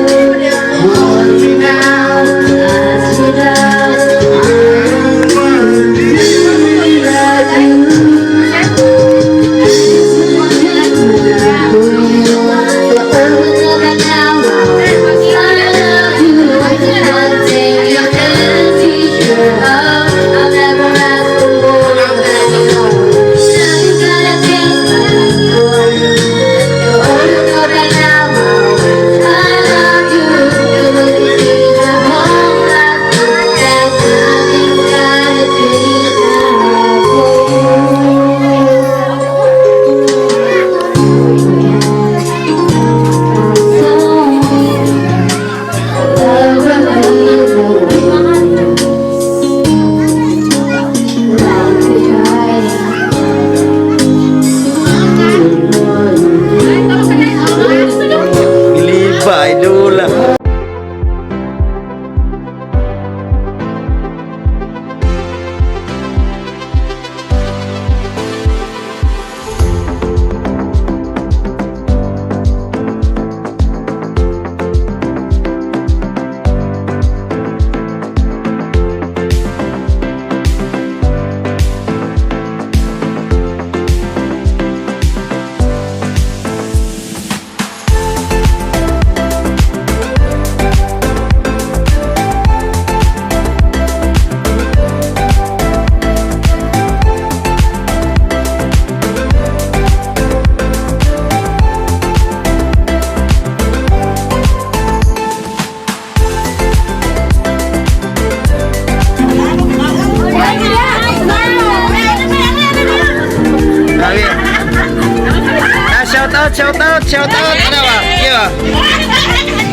Hold me now. Ask me down. I need you. I love you. One thing you can teach her. I'll never ask for more than you. Now you gotta change my life for you. Oh, you know by now I love you. You will be seeing my whole life through. There's nothing's gonna change my So love will be the way. Like to try. Giliba, idol. Grabe. Ah, shout out, shout out, shout out. Ano ba? Iya ba?